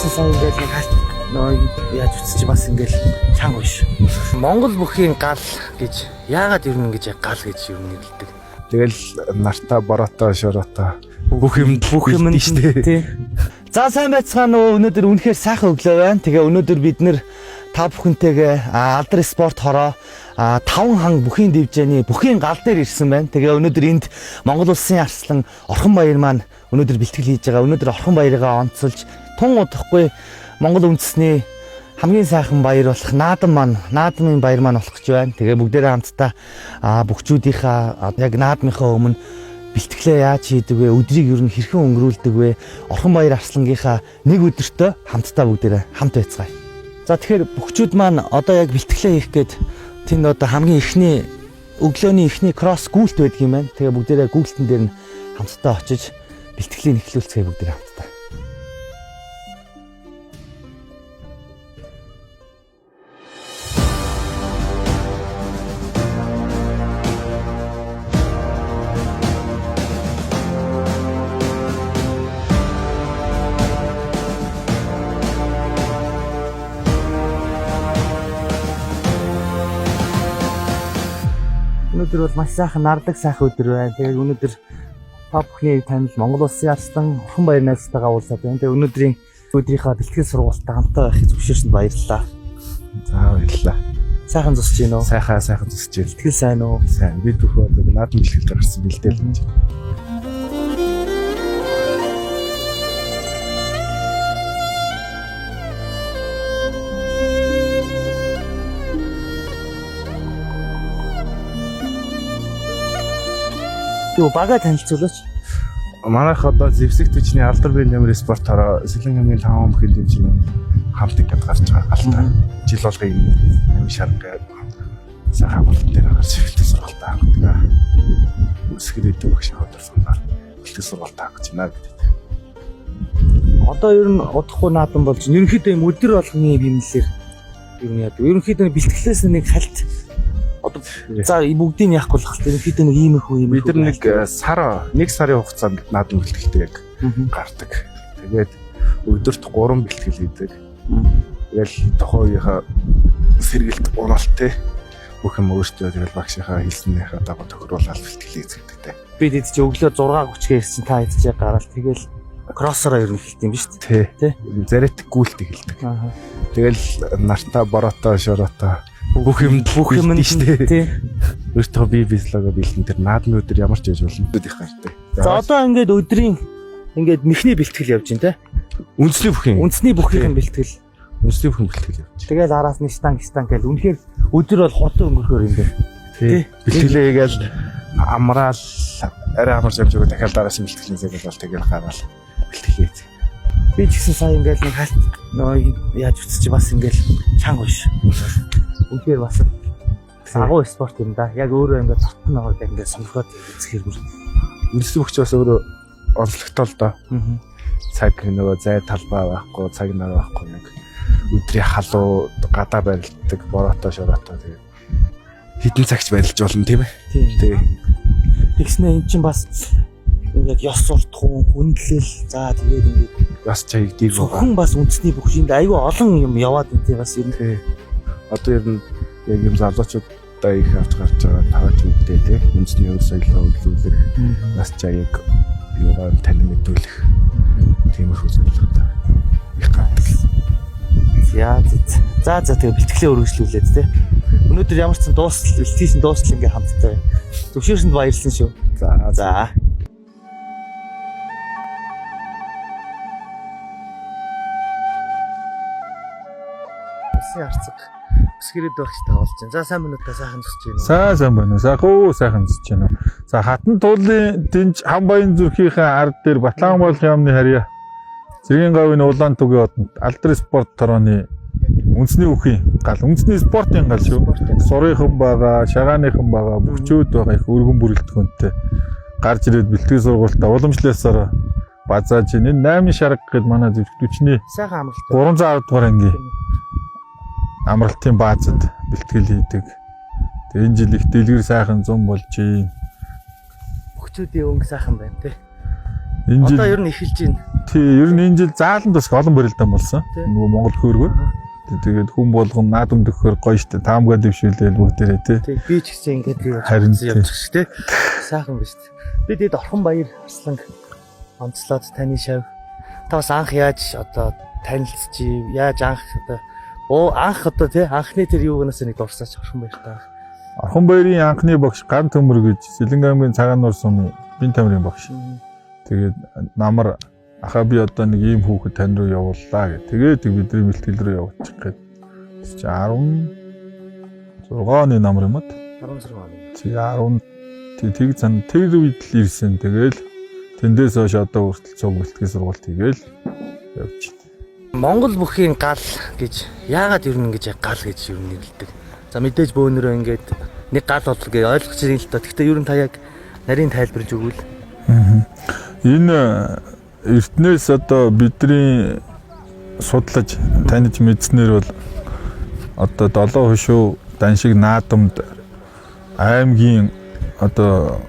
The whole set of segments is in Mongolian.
гэсэн сая ингээл нэг хальт нөө яаж үтсэж бас ингээл чанга биш. Монгол бүхийн гал гэж яагаад ер нь ингэж гал гэж ер нь нэрлэдэг. Тэгэл нартаа, бороотой, шороотой бүх юм Бүх юм нь шүү дээ. тий. За сайн байцгаана уу? Өнөөдөр үнэхээр сайхан өглөө байна. Тэгээ өнөөдөр бид нэр та бүхэнтэйгээ Алдар спорт хороо таван хан бүхийн дивжээний бүхийн гал дээр ирсэн байна. Тэгээ өнөөдөр энд Монгол улсын арслан Орхон баяр маань өнөөдөр бэлтгэл хийж байгаа. Өнөөдөр Орхон баярыгаа онцолж тун удахгүй Монгол үндэсний хамгийн сайхан баяр болох наадам маань наадмын баяр маань болох гэж байна. Тэгээ бүгдээрээ хамтдаа бүгчүүдийнхаа яг наадмынхаа өмнө бэлтгэлээ яаж хийдэг вэ? Өдрийг ер нь хэрхэн өнгөрүүлдэг вэ? Орхон баяр арслангийнхаа нэг өдөртөө хамтдаа бүгдээрээ хамт байцгаая. За тэгэхээр бүгчүүд маань одоо яг бэлтгэлээ хийх гээд тэнд одоо хамгийн эхний өглөөний эхний кросс гүйлт байдаг юм байна. Тэгээ бүгдээрээ гүйлтэн дээр нь хамтдаа очиж бэлтгэлийг эхлүүлцгээе бүгдээрээ хамтдаа. Өнөөдөр бол маш сайхан нардаг сайхан өдөр байна. Тэгээд өнөөдөр та бүхний танил Монгол улсын арслан Орхон баяр найзтайгаа уулзаад байна. Тэгээд өнөөдрийн өдрийнхөө бэлтгэл сургуультаа хамтаа байхыг зөвшөөрсөнд баярлалаа. За баярлалаа. Сайхан зусч гин үү? Сайхан сайхан зүсэж байна. Бэлтгэл сайн уу? Сайн. Би түүхөө одоо наадам бэлтгэлд гарсан бэлдээл гэж. Юу бага танилцуулаач. Манайх одоо зэвсэг төчний алдар биеийн тамир спорт хороо Сэлэн хамгийн таван бүхэн дэмжин хамт ингээд гарч байгаа галтай. Жил болгон юм шарга гээд сайхан амралтын дээр гарч бэлтгэл сургалтаа хангадаг. Өсгөр идэв багш хөдөлсөндөр бэлтгэл сургалтаа хангаж байна гэдэг. Одоо ер нь удахгүй наадам болж байна. Ерөнхийдөө юм өдөр болгоны бимнэлэр ер нь яадаг. Ерөнхийдөө бэлтгэлээс нэг хальт одоо за бүгдийг нь яахгүй л хальт. Ерөнхийдөө нэг иймэрхүү иймэрхүү. Бид нар нэг сар нэг сарын хугацаанд наадам бэлтгэлтэй яг гардаг. Тэгээд өдөрт 3 бэлтгэл хийдэг. Тэгэл тухайн үеийнхаа сэргэлт уналт те бүх юм өөртөө тэгэл багшийнхаа хэлснийхаа дагуу тохируулаад бэлтгэл хийдэг те. Би тэд чи өглөө 6:30-г ирсэн та эцэж яг гараал тэгэл кроссороо ер нь эхэлт юм биш үү? Тэ. Тэ. Зариат гүйлт эхэлдэг. Аа. Тэгэл нартаа, бороотой, шороотой бүх юм Бүх юм нь шүү дээ. тий. Өөртөө бие бислогоо бэлтэн тэр наадмын өдөр ямар ч байж болно. Их гартай. За одоо ингээд өдрийн ингээд мэхний бэлтгэл явж байна те. үндэсний бүхэн Үндэсний бүхийнхэн бэлтгэл. үндэсний бүхэн бэлтгэл явж. Тэгэл араас нь штанг штанг гэл үнэхээр өдөр бол хурдан өнгөрөхөр юм байна. Тий. Бэлтгэлээ хийгээл амраал арай амарч явж байгаа дахиад дараас нь бэлтгэлийн цаг бол тэгэл гараал бэлтгэлээ хийдэг. Би ч гэсэн сая ингээд нэг хальт нөө яаж үтсэж бас ингээд чанга биш. Үнэхээр бас агуу спорт юм да. Яг өөрөө ингээд дотн наваад ингээд сонирхоод үзэхээр бүр. Үндэсний бүхч бас өөрөө онцлогтой л доо. Цаг нөгөө зай талбай байхгүй, цаг нар байхгүй яг өдрийн халуу гадаа барилддаг, бороотой, шороотой тэгээд хитэн цагч барилж болно тийм ээ. Тийм. Тий. Тэгснэ эн чинь бас ингээд ёс суртахуун, хүндлэл за тэгээд ингээд Бас чаяг дийг байгаа. зөвхөн бас үндэсний бүх шинд айгүй олон юм яваад энэ тий бас ер нь Тий. Одоо ер нь яг юм залуучуудаа их авч гарч байгаа таваач үедээ тий үндэсний өв соёлоо өвлүүлэх, нас чаяг юугаар танин мэдүүлэх тиймэрхүү зорилготой их гардаг. За за. За за тэгээ бэлтгэлээ өргөжлүүлээд тий. Өнөөдөр ямар ч сан дуустал бэлтгэлсэн дуустал ингээ хамттай байна. Зөвшөөрсөнд баярлсан шүү. За За. Усын арцаг өсгөрөд багш тавуулж байна. За сайн минут та сайхан зогсож байна уу? Сайн сайн байна уу? Сайхан уу, сайхан зөж байна уу? За хатан туулын дэнж Хамбаян зүрхийнхээ ард дээр Батлан болох яамны харьяа. Цэргийн гавийн улаан тугийн одонд Алдар спорт торооны үндэсний үхийн гал, үндэсний спортын гал шүү. Сурынхан байгаа, шагааныхан байгаа, бөхчүүд байгаа их өргөн бүрэлдэхүүнтэй гарч ирээд бэлтгэл сургуультаа уламжлалсаар базааж байна. Энэ 8 шарга гээд манай зөвчний Сайхан амралт. 310 дугаар ангийн амралтын баазад бэлтгэл хийдэг. Тэгээ энэ жил их дэлгэр сайхан зам болж байна. Бөхчүүдийн өнгө сайхан байна тий. Энэ жил Одоо ер нь эхэлж байна. Тий, ер нь энэ жил зааланд бас олон барилдаан болсон. Нөгөө Монгол хөөргөр. Тэгээд хүн болгон наадам төгөхөр гоё штэ. Таамгаа дэвшүүлээл бүгдээрээ тий. Тий, би ч гэсэн ингээд би Харин явчих шиг тий. Сайхан биш үү. Би тэгэд Орхон Баяр Арсланг онцлоод таны шав. Та бас анх яаж одоо танилцчих, яаж анх одоо анх одоо тий анхны тэр юугнаас нэг дурсаач Орхон Баяртай анх. Орхон Баярын анхны багш Ган Төмөр гэж Сэлэнгэ аймгийн Цагаан нуур сумын Бин тамирын багш. Тэгээд намар ахаа би одоо нэг ийм хүүхэд тань руу явууллаа гэх. Тэгээд бидний бэлтгэл рүү явуучих гээд. Чи 16 оны намар юм уу? 16 оны. Чи 10 тэг зан тэр үед л ирсэн. Тэгэл тэндээс хойш одоо хүртэл цуг бэлтгэл сургалт хийгээл явж байна. Монгол бүхийн гал гэж яагаад ер нь ингэж гал гэж ер нь нэрлэдэг. За мэдээж бөөнөрөө ингээд нэг гал бол гэж ойлгож байна л доо. Гэхдээ ер нь та яг нарийн тайлбарлаж өгвөл. Энэ эртнээс одоо бидний судлаж таних мэдснээр бол одоо долоо хошуу даншиг наадамд аймгийн одоо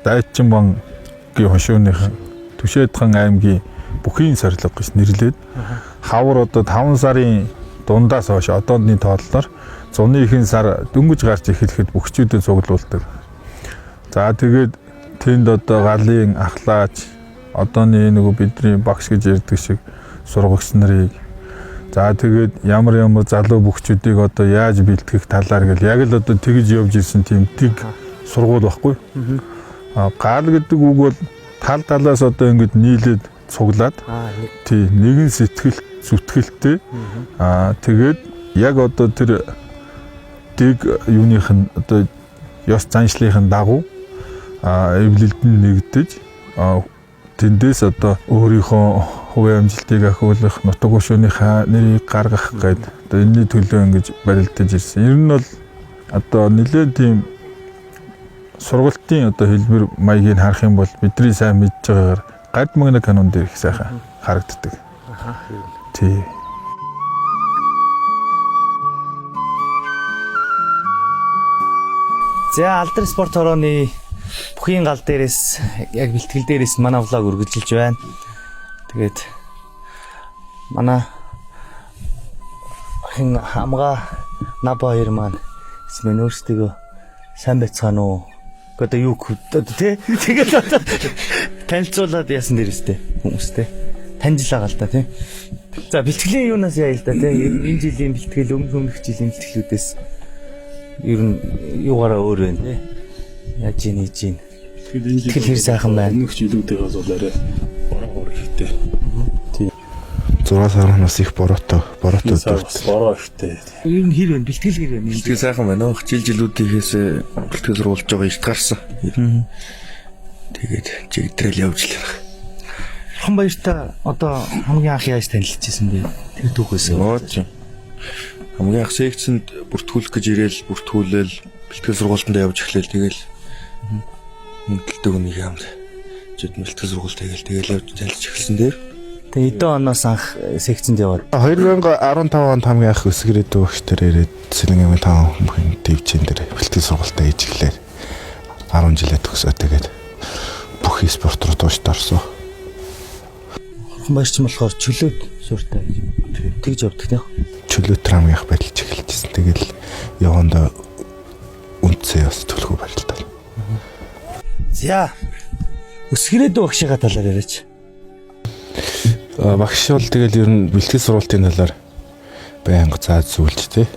Дайчинбангийн хошууных Түшээдхан аймгийн бүхийн сорилго гэж нэрлээд хавар одоо 5 сарын дундаас хойш одооны тооллоор зуны ихэнх сар дөнгөж гарч эхлэхэд бүхчүүдэд цуглуулдаг. За тэгээд тэнд одоо галын ахлаач одооны нөгөө бидний багш гэж ярьдаг шиг сургагч нарыг за тэгээд ямар ямар залуу бүхчүүдийг одоо яаж бэлтгэх талаар гэл яг л одоо тэгж явж ирсэн тийм тэг сургууль байхгүй. А гал гэдэг үг бол тал талаас одоо ингэж нийлээд цуглаад тий нэгэн сэтгэл зүтгэлтэй аа тэгээд яг одоо тэр дэг юуных нь одоо ёс заншлынхын дагуу эвлэлд нь нэгдэж тэндээс одоо өөрийнхөө хувийн амжилтыг ахиулах, нутаг хөшөөнийхөө нэрийг гаргах гээд одоо энэний төлөө ингэж барилдаж ирсэн. Ер нь бол одоо нэлээд тийм сургалтын одоо хэлбэр маягийг харах юм бол бидний сайн мэдж байгаагаар гард магна канон дээр их сайхан харагддаг. Тий. За Алдар спорт хорооны бүхийн гал дээрээс яг бэлтгэл дээрээс манай влог үргэлжилж байна. Тэгээд манай охин хамгаа наба хоёр маань эсмэн өөрсдөө сайн байцгаана уу? Одоо юу одоо тий тэгэл одоо танилцуулаад яасан дээрээс хүмүүстэй таньжлаа гал та тий. За бэлтгэлийн юунаас яа л да тий энэ жилийн бэлтгэл өмнөх жилийн бэлтгэлүүдээс ер нь юугаараа өөр байна тий. Яаж ийн хийж ийн. Бэлтгэл хэр сайхан байна. Өмнөх жилүүдээс бол арай бороо ихтэй. Тий. 6 сарнаас их бороотой, бороотой өдөр. Бороо ихтэй. Ер нь хэр байна? Бэлтгэл хэр байна? Бэлтгэл сайхан байна. Жил жилүүдийнхээс бэлтгэл сургуулж байгаа эрт гарсан. Тэгээд чигдрэл явж л байна. Орхон Баяртай одоо хамгийн анх яаж танилцчихсан бэ? Тэр түүхээс. Нууц. Хамгийн анх секцэнд бүртгүүлэх гэж ирээл бүртгүүлээл бэлтгэл сургуультанд явж эхлээл тэгэл мөнтөлдөг үнийг хамт жид бэлтгэл сургуульд тэгэл явж танилцж эхэлсэн дээр. Тэгээ хэдэн оноос анх секцэнд яваад 2015 онд хамгийн анх Өсгөрөдөө багш дээр ирээд Сэлэнгэ аймгийн 5 хүмүүхийн дэвжин дээр бэлтгэл сургуультаа хийж эхлэв. 10 жилээ төгсөө тэгээд бүх спорт руу туушд орсон. Орхон Баяр ч юм болохоор чөлөөт сууртай гэж тэгж явдаг тийм. Чөлөөт хамгийн анх барилж эхэлжсэн. Тэгэл явандаа үндсээ бас төлхөө барилдаа. За Өсгөрөдөө багшийнхаа талаар яриач. Багш бол тэгэл ер нь бэлтгэл сургалтын талаар байнга зааж зүйлж тий.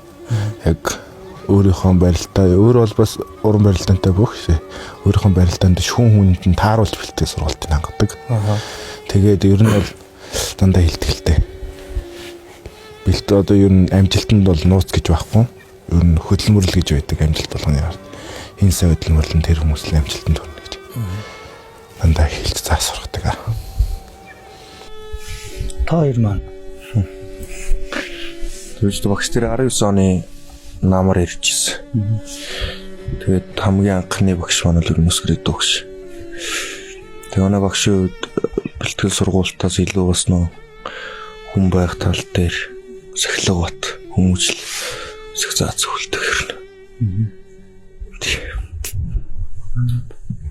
Яг өөрийнхөө барилдаа өөр бол бас уран барилдаантай бүх шээ. Өөрийнхөө барилдаанд шүүн хүнд нь тааруулж бэлтгэл сургалтыг хангадаг. Тэгээд ер нь бол дандаа хилтгэлтэй. Бэлт одоо ер нь амжилтанд бол нууц гэж байхгүй. Ер нь хөдөлмөрлөл гэж байдаг амжилт болгоны ард. Энэ сайн хөдөлмөрлөн тэр хүмүүсийн амжилтанд хүрнэ гэж. Дандаа хэлж заа сургадаг. Та хоёр маань Тэгвэл багш тэр 19 оны намар ирчихсэн. Тэгээд хамгийн анхны багш маань л Өсгөрөдөө багш. Тэгээ манай багшийн хувьд бэлтгэл сургуультаас илүү бас нөө хүн байх тал дээр сахилга бат хүмүүжил сэх заа зөвлөдөг хэрнэ.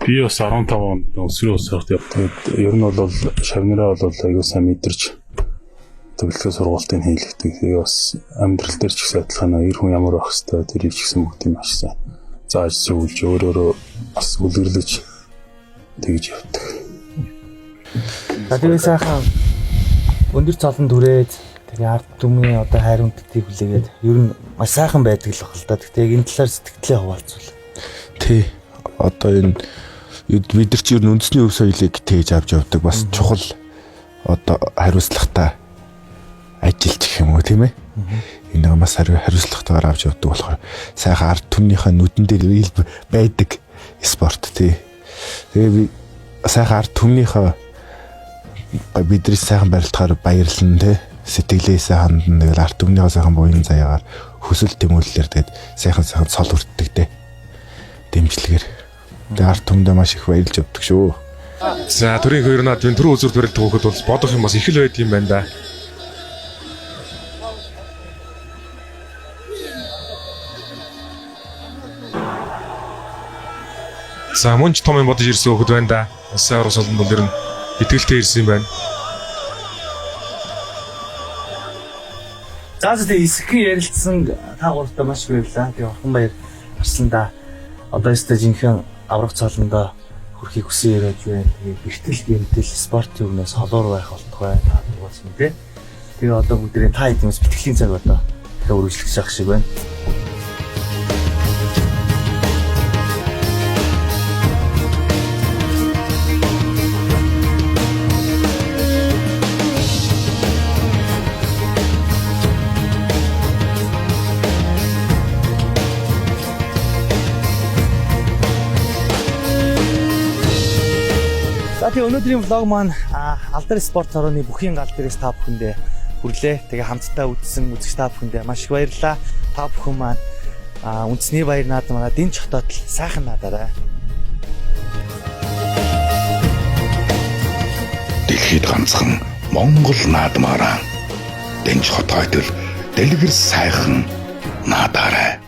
Би бас 15 онд өсвөр усрахт явдаг. Ер нь бол шавнараа бол аягүй сайн мэдэрч бэлтгэл сургалтыг хийлгдэг. Тэгээ бас амьдрал дээр ч гэсэн адилхан эр хүн ямар байх хэвээр тэрийг ч гэсэн бүгдийг маш сайн зааж зөвлөж өөрөөрөө бас үлгэрлэж тэгж явдаг. За тэгээ сайхан өндөр цолон түрээд тэгээ ард түмний одоо хайр хүндэтийг хүлээгээд ер нь маш сайхан байдаг л баг л да. Гэхдээ яг энэ талаар сэтгэлдээ хуваалцвал. Тий. Одоо энэ бид нар чи ер нь үндэсний өв соёлыг тээж авч явдаг бас чухал одоо хариуцлагатай ажиллаж гэх юм уу тийм ээ. Энэ бас хариуцлагатайгаар авч явдаг болохоор сайхан ард түмнийхээ нүдэн дээр ил байдаг спорт тий. Тэгээ би сайхан ард түмнийхээ бидний сайхан барилдахаар баярлан тий сэтгэлээсээ хандан тэгэл ард түмнийхээ сайхан буян заяагаар хүсэл тэмүүллээр тэгээд сайхан сайхан цол хүртдэг тий дэмжлэгээр. Тэгээ ард түмдээ маш их баярлж явдаг шүү. За төрийн хоёр наадмын түрүү үзүр төрөлт хөөхөд бол бодох юм бас их л байд юм байна да. За мөн ч том юм бодож ирсэн хөөхөд байна да. Улсын аварга солонд бол ер нь итгэлтэй ирсэн юм байна. За за тэгээ эсэхэн ярилцсан та гуравтаа маш их баярлалаа. Тэгээ орхон баяр гарсан да. Одоо өстой жинхэнэ аврах цолондоо хүрэхийг хүсэн яриад байна. Тэгээ бэртэл гэмтэл спортын өмнөөс холуур байх болтугай та дугаас юм те. Тэгээ одоо бүгдээрээ та хэдмээс бэлтгэлийн цаг одоо дахиад үргэлжлэх шах шиг байна. За тэгээ өнөөдрийн влог маань Алдар спорт хорооны бүхийн гал дээрээс та бүхэндээ хүрлээ. Тэгээ хамтдаа үзсэн үзэгч та бүхэндээ маш их баярлалаа. Та бүхэн маань үндэсний баяр наадмаараа дэнч хотод л сайхан наадаарай. Дэлхийд ганцхан Монгол наадмаараа дэнч хотойтол дэлгэр сайхан наадаарай.